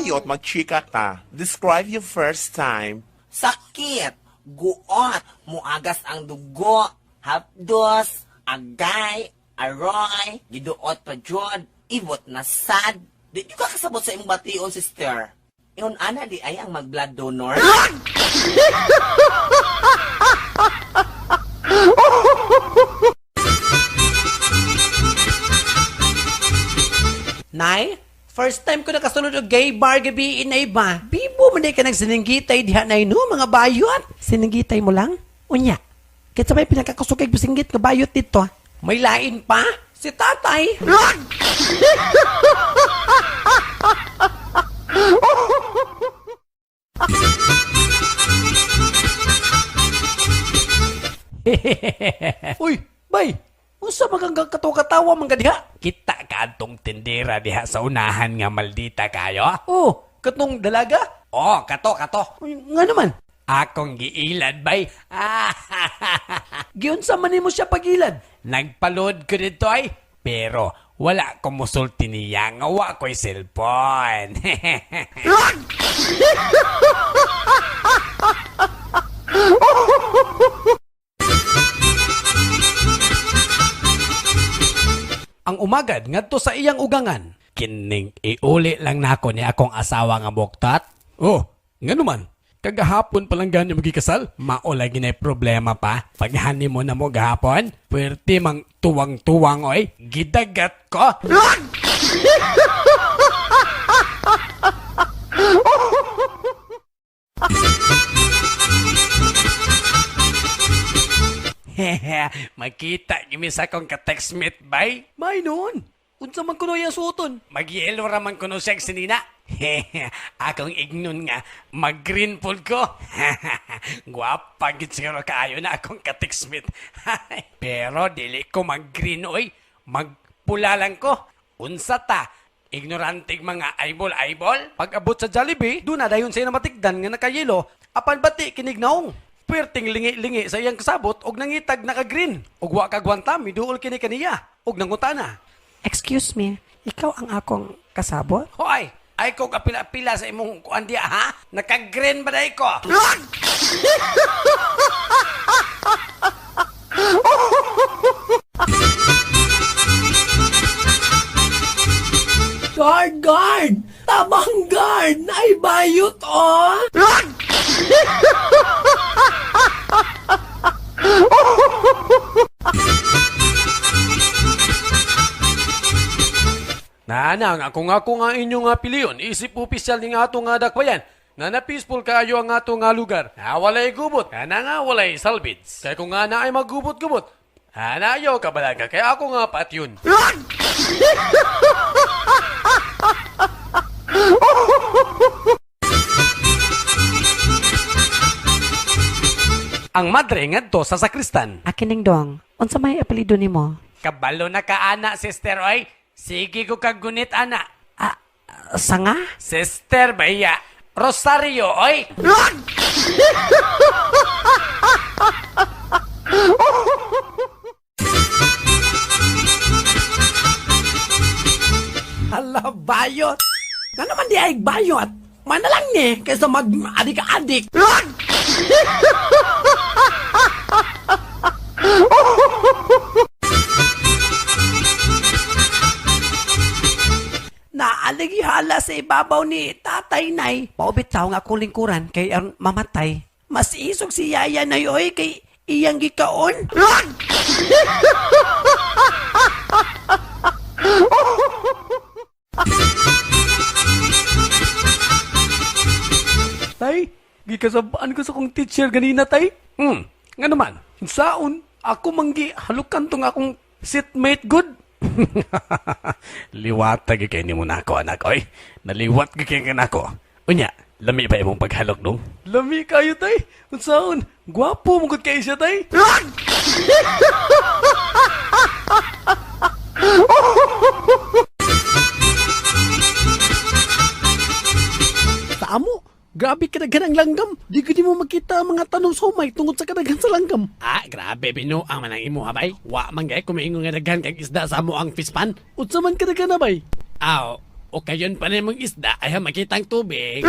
Bayot, magchika ta. Describe your first time. Sakit, guot, muagas ang dugo, hapdos, agay, aroy, giduot pa jud, ibot na sad. Di jud ka kasabot sa imong bation, sister. Ingon ana di ay ang mag-blood donor. Nay, first time ko nakasulod og gay bar gabi inay ba? Bibo man di ka nagsininggitay diha nay no mga bayot. Sininggitay mo lang? Unya. Kitsa may pinakakusog kay bisinggit nga bayot dito. May lain pa? Si tatay. Uy, bay. Unsa maganggang katawa-katawa man ka diha? Kita ka atong tindera diha sa unahan nga maldita kayo. Oh, katong dalaga? Oh, kato kato. Uy, nga naman. Akong giilad bay. Ah, Giunsa man nimo siya pagilad? Nagpaload ko dito ay. Pero wala ko musulti niya nga wa ko'y cellphone. Ang umagad ngadto sa iyang ugangan. Kining iuli lang nako ni akong asawa nga buktat. Oh, nga naman. Kagahapon pa lang ganyan magikasal. Mao lagi na problema pa. Pag mo na mo gahapon, pwerte mang tuwang-tuwang oy. Gidagat ko. Makita gimi sa akong ka-textmate bay. May noon. Unsa man kuno iyang suoton? Magyelo raman kuno siya sinina. Akong ignon nga, mag-green pool ko. Gwapa gid siguro kaayo na akong ka-textmate. Pero dili ko mag-green oy. Magpula lang ko. Unsa ta? Ignorantig mga eyeball-eyeball? Pag abot sa Jollibee, doon na dayon siya namatigdan nga nakayelo, apan bati kinig naong. Puwerteng lingi-lingi sa iyang kasabot og nangitag naka-green. Og wa kagwanta miduol kini kaniya og nangutana. Excuse me, ikaw ang akong kasabot? Hoy, ay ko kapila-pila sa imong kuan diya ha? Naka-green ba day ko? Guard, guard! Tabang guard! Naibayot oh! Nanang, ako nga ko nga inyo nga piliyon, isip opisyal ni nga ato nga dakbayan, nga na peaceful kaayo ang ato nga lugar. Na walay gubot, na nga walay salvage. Kaya kung nga na ay magubot-gubot, hanayo kabalaga, kaya ako nga pat yun. Ang madre ngadto sa sakristan. Akining dong, unsa may apelyido nimo? Kabalo na ka ana, sister oy. Sige ko kagunit ana. Ah, sanga? Sister baya. Rosario oy. Hala, bayot! Na naman di ay bayot! Mana lang ni kaysa mag-adik-adik. Naalighala sa ibabaw ni Tatay Nay. Paubitaw nga akong lingkuran kay aron mamatay. Mas isog si Yaya Nay oy kay iyang gikaon. Tay, gikasabaan ko sa kong teacher ganina, tay. Nga naman, saon, ako manggi halukan tong akong seatmate good. Liwat gi kay nimo nako anak oy. Naliwat gi kay kanako. Unya, lami ba imong paghalok dong? Lami kayo, tay. Unsaon, gwapo mo gud kay siya, tay. Sa amo, grabe kadaghan ang langgam. Di ko di mo makita ang mga tanom sa humay tungod sa kadaghan sa langgam. Ah, grabe binuang man ang imo habay. Wa man gay kumiingon nga daghan kag isda sa amo ang fish pan. Unsa man kadaghan na bay? Aw, O kayon pa na mong isda ay makitang tubig.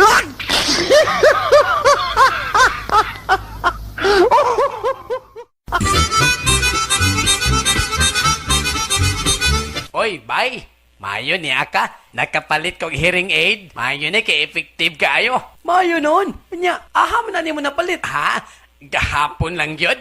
Oy, bay! Mayo ni aka. Nakapalit kog hearing aid. Mayo ni kay effective kaayo. Maayo noon. Unya, aha man na nimo napalit. Ha? Gahapon lang yun?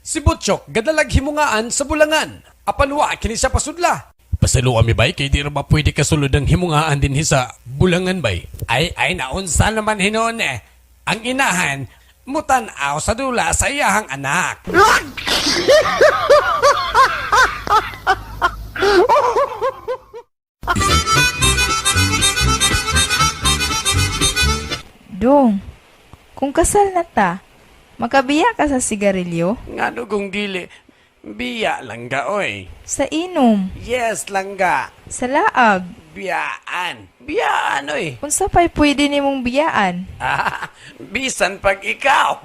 Si Butchok gadalag himungaan sa bulangan. Apan wa kini siya pasudla. Pasalo kami bay kay di ra ba pwede kasulod ang himungaan dinhi sa bulangan bay. Ay, ay, naunsa naman hinon eh. Ang inahan, mutanaw sa dula sa iyahang anak. Dong, kung kasal na ta, makabiya ka sa sigarilyo? Ngano kung dili, biya langga oy. Sa inom? Yes langga, Sa laag? biyaan. Biyaan oy. Unsa pa'y pwede nimong biyaan? Ah, bisan pag ikaw.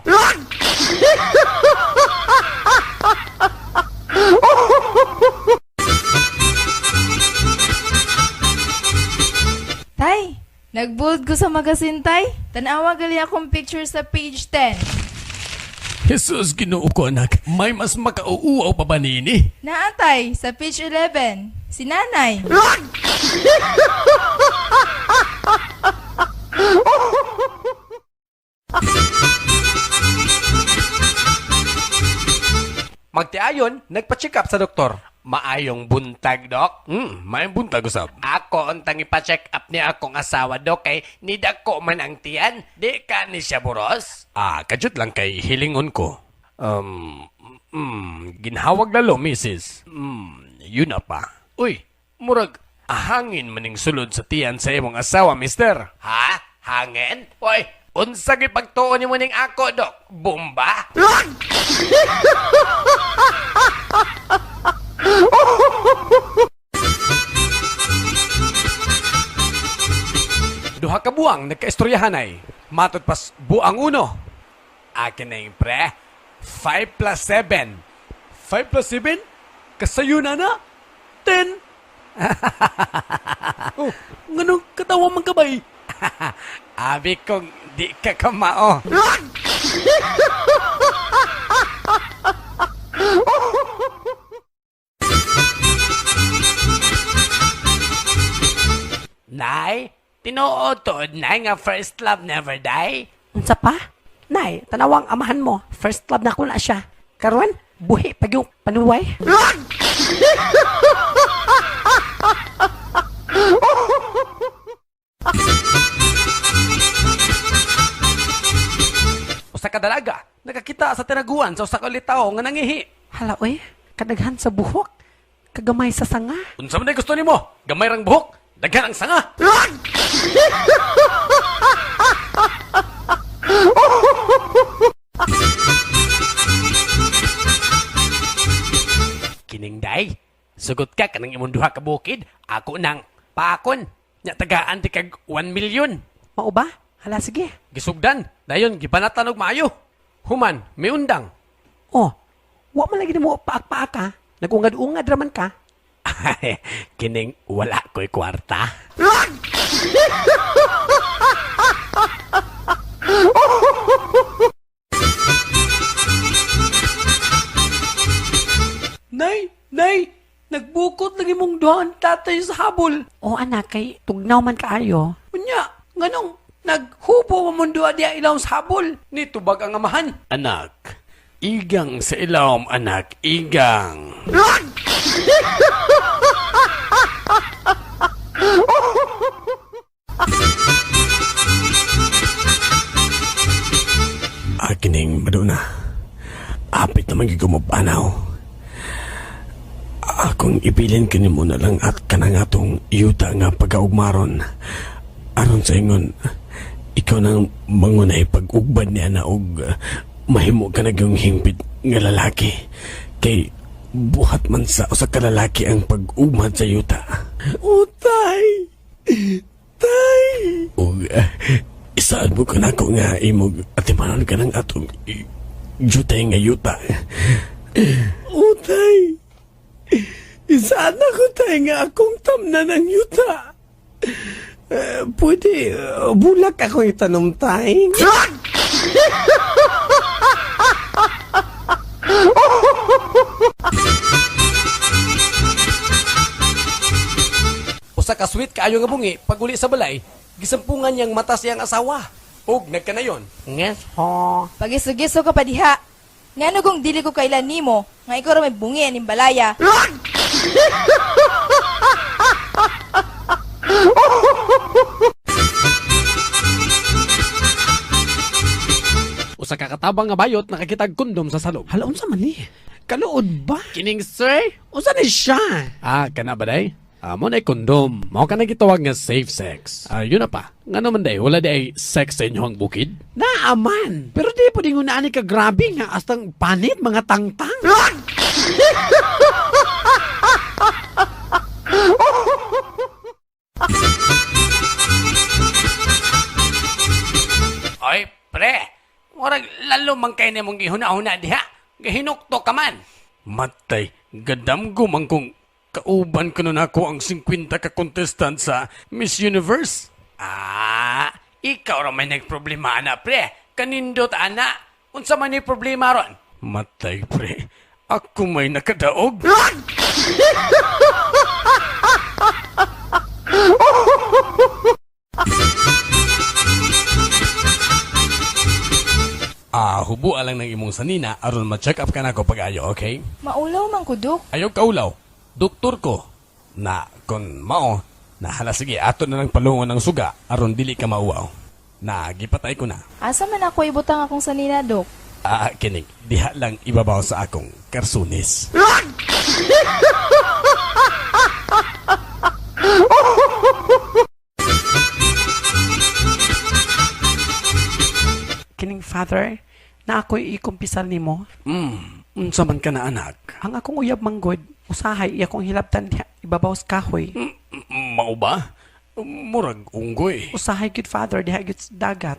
Tay, nagbold ko sa magasin, tay. Tanawa gali akong picture sa page 10. Jesus Ginoo ko anak, may mas makauuaw pa ba nini? Naa, tay, sa page 11. Si nanay. Magtiayon, nagpa-check up sa doktor. Maayong buntag, Dok. Maayong buntag usab. Ako untang ipa-check up ni akong asawa, Dok, kay nidako man ang tiyan. Di ka ni siya buros. Ah, kadyot lang kay hilingon ko. Ginhawag lalo, misis. Yun na pa. Uy, murag, hangin maning sulod sa tiyan sa imong asawa, mister. Ha? Hangin? Oy, unsa gyud pagtuon nimo ning ako, Dok? Bomba? Duha ka buang nagkaistoryahanay. Matod pas buang uno. Akin na yung pre. 5 plus 7. 5 plus 7? Kasayo na na? 10. Oh, nganong katawa man kabay? Abi kong di ka kamao. Nay, tinuod tuod nay nga first love never die. Unsa pa? Nay, tanawang amahan mo. First love na ko na siya. Karon, buhi pag yung panuway. Usa ka dalaga, nakakita sa tinaguan sa usa ka litaw nga nangihi. Hala oy, kadaghan sa buhok, kagamay sa sanga. Unsa man day gusto nimo? Gamay rang buhok, daghan ang sanga. Kining day, sugot ka kanang imong duha ka bukid, ako nang paakon. Nya tagaan ti kag 1 million. Mao ba? Hala sige. Gisugdan, dayon gibanatan og maayo. Human, miundang. Oh, wa man lagi nimo paak-paak ka. Nagungad-ungad raman ka. Ay, kining wala ko'y kwarta. Nay, nay, nagbukot lagi mong duhan tatay sa habol. Oh anak, kay tugnaw man kaayo. Unya, nganong naghubo man mong duha diya ilawom sa habol. Nitubag ang amahan. Anak, igang sa ilawom anak, igang. Akining maduna. Apit naman gigumabanaw. Akong ibilin kini mo na lang at kanang atong yuta nga pagaugmaron. Aron sa ingon, ikaw nang mangunay pag-ugbad niya na og mahimo ka na yung hingpit nga lalaki. Kay buhat man sa usa ka lalaki ang pag-ugmad sa yuta. O tay! Tay! Og Isaan mo ka na ko nga imog atimanon ka ng atong jutay nga yuta. Utay! Isaan na ko tayo nga akong tamnan ng yuta. Eh, pwede, bulak ako itanom tay. Usa ka sweet kaayo nga bungi paguli sa balay, gisampungan niyang mata siyang asawa. Og nagkanayon. Yes ho. Pagiso-giso ka pa diha. Ngano kung dili ko kailan nimo, nga ikaw ra may bungi aning balaya. Usa ka katabang nga bayot nakakitag kondom sa salog. Hala, unsa man ni? Kaluod ba? Kining sir? Unsa ni siya? Ah, kana ba day? Ah, mo na kondom. Mao ka na gitawag nga safe sex. Ah, yun na pa. Ngano man day, wala day sex sa inyong bukid? Naaman. Pero di po din ni ka grabe nga astang panit mga tangtang. Oy, pre. Murag lalo man kay nimong gihuna-huna diha. Gihinukto ka man. Matay, gadamgo man kung kauban ko nun ako ang 50 ka contestant sa Miss Universe. Ah, ikaw ra may nagproblema ana, pre. Kanindot ana. Unsa man ni problema ron? Matay, pre. Ako may nakadaog. Ah, hubo lang ng imong sanina aron ma-check up ka nako pag-ayo, okay? Maulaw man ko, Dok. Ayaw kaulaw. Doktor ko. Na kon mao, na hala sige ato na lang palungon ng suga aron dili ka mauwaw. Na gipatay ko na. Asa man ako ibutang akong sanina, Dok? Ah, kinig, diha lang ibabaw sa akong karsunis. Kining father, na ako'y ikumpisal nimo. Unsa man ka na anak? Ang akong uyab manggod, usahay iya kong hilabtan diha ibabaw sa kahoy. Mao ba? Murag unggoy. Usahay gyud father diha gyud sa dagat.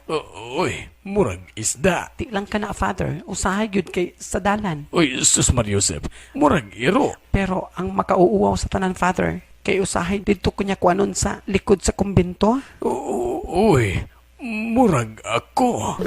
Uy, murag isda. Di lang ka na father, usahay gyud kay sa dalan. Uy, sus Mariusep, murag iro. Pero ang makauuwaw sa tanan father, kay usahay didto ko niya kuanon sa likod sa kumbento. Uy, murag ako.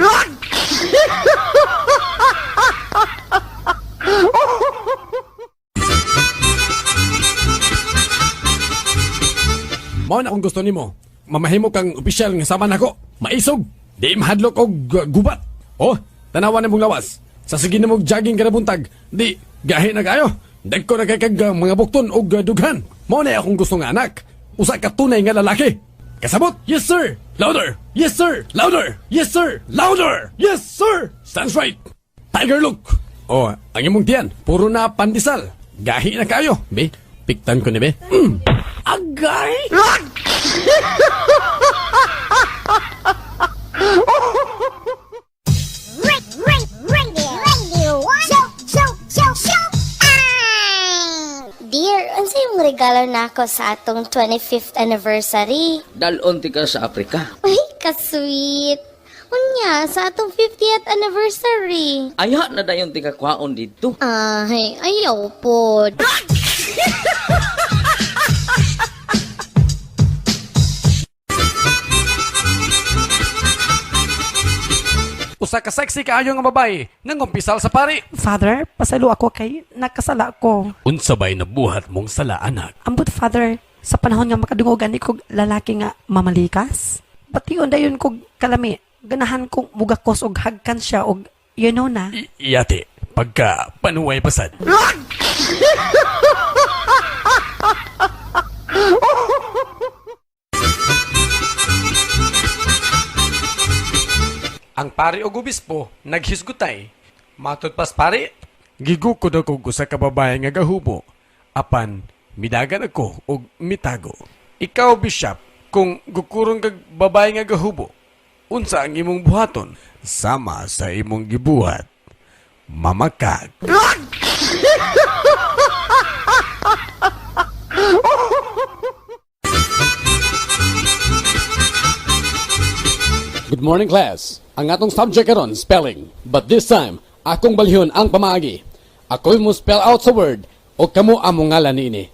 Mao na kung gusto nimo. Mamahimo kang opisyal nga sama nako. Maisog, di mahadlok og gubat. Oh, tanawa na mong lawas. Sa sige na mong jogging kada buntag, di gahi na kayo. Dagko na kay kag mga bukton og dughan. Mao na akong gusto nga anak. Usa ka tunay nga lalaki. Kasabot? Yes sir. Louder. Yes sir. Louder. Yes sir. Louder. Yes sir. Stands right. Tiger look. Oh, ang imong tiyan, puro na pandesal. Gahi na kayo. Be, piktan ko ni be. Agay! Radio, show, show, show, show time! Dear, unsa yung regalo nako sa atong 25th anniversary? Dalon ti ka sa Afrika. Uy, ka-sweet. Unya, sa atong 50th anniversary. Aya na dayon ti ka kwaon didto. Ay, ayaw po. Usa ka sexy kaayo nga babae nangumpisal sa pari. Father, pasalo ako kay nakasala ko. Unsa bay nabuhat mong sala anak? Ambot father, sa panahon nga makadungog ani kog lalaki nga mamalikas. Bation dayon kog kalami. Ganahan kong mugakos og hagkan siya og you know na. Yate, pagka panuway pasad. Ang pari og obispo naghisgutay. Matud pas pari, gigukod ako og usa ka babae nga gahubo. Apan midagan ako og mitago. Ikaw bishop, kung gukurong kag babae nga gahubo, unsa ang imong buhaton? Sama sa imong gibuhat. Mamakag. Good Good morning, class. Ang atong subject karon, spelling. But this time, akong balhyon ang pamaagi. Ako'y mo spell out sa word o kamo among ngalan niini.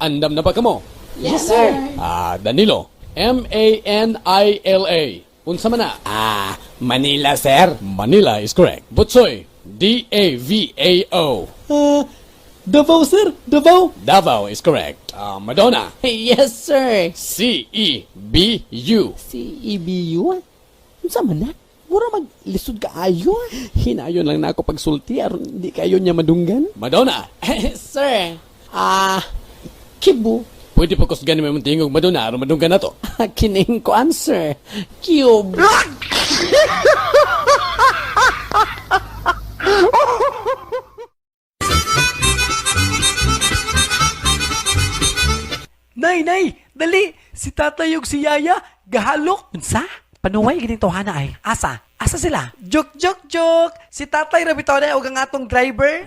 Andam na ba kamo? Yes, sir. Ah, Danilo. Manila. Unsa man na? Ah, Manila, sir. Manila is correct. Butsoy. Davao. Ah, Davao, sir. Davao. Davao is correct. Ah, Madonna. Yes, sir. Cebu. CEBU? Unsa man na? Mura maglisod ka ayo. Hinayon lang na ako pagsulti aron di kayo niya madunggan. Madonna. Sir. Ah, Kibu. Pwede pa kusgan mo imong tingog, Madonna, aron madunggan na to. Kining ko answer. Cube. Nay, nay, dali! Si tatay ug si yaya, gahalok! Unsa? Panuway gining tawhana ay. Asa? Asa sila? Joke, joke, joke! Si tatay ra bitaw na og ang atong driver.